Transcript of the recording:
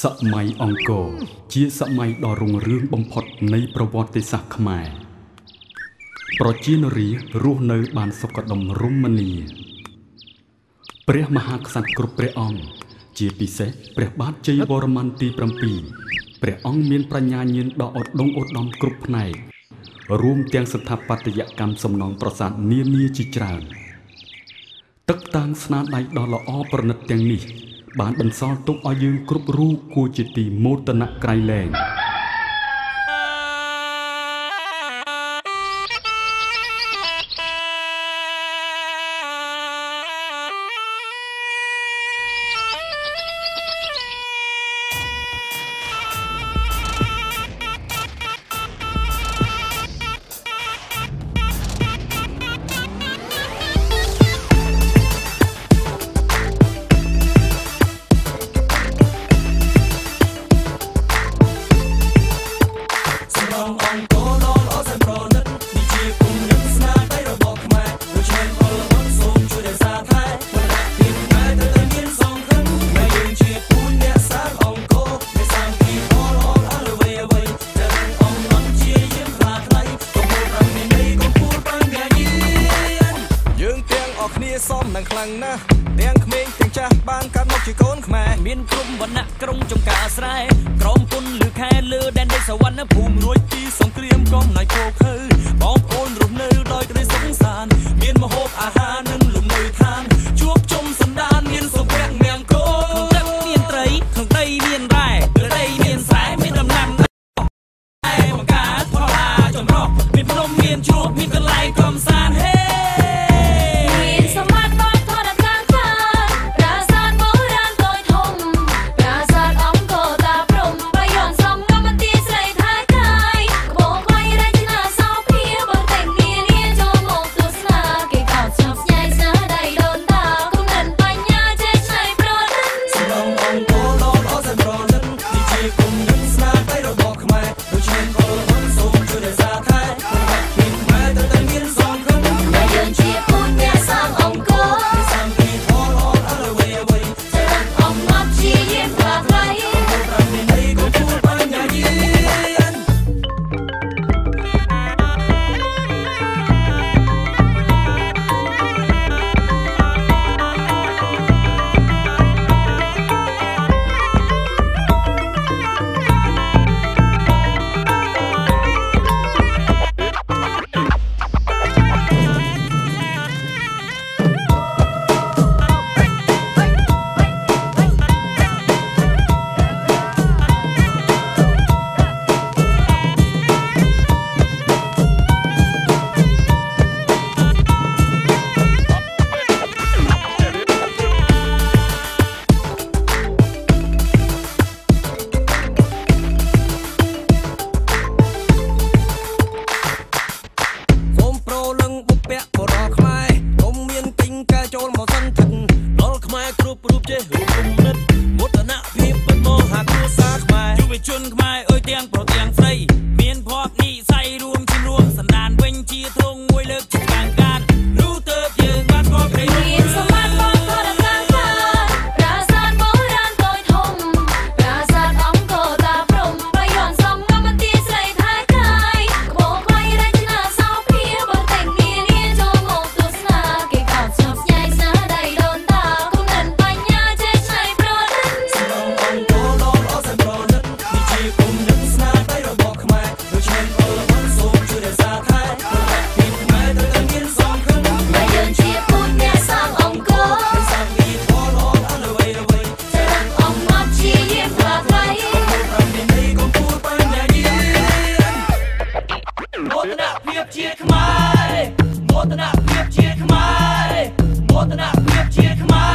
សម័យអង្គរជាសម័យដ៏រុងរឿងបំផុតនៃប្រវត្តិសាស្ត្រខ្មែរប្រជានរារស់នៅបានសុខដុមរមនាព្រះមហាក្សត្រគ្រប់ព្រះអង្គជាពិសេសព្រះបាទជ័យវរ្ម័នទី7ព្រះអង្គមានប្រាជ្ញាញាណដ៏ឧត្តមឧត្តមគ្រប់ផ្នែករួមទាំងស្ថាបត្យកម្មសំណង់ប្រាសាទនានាជាច្រើនទឹកតាំងស្នាដៃដ៏ល្អប្រណិតទាំងនេះបានបន្សល់ទុកឲ្យយើងគ្រប់រូបគួរជាទីមោទនៈក្រៃលែង មោទនភាពជាខ្មែរមោទនភាពជាខ្មែរ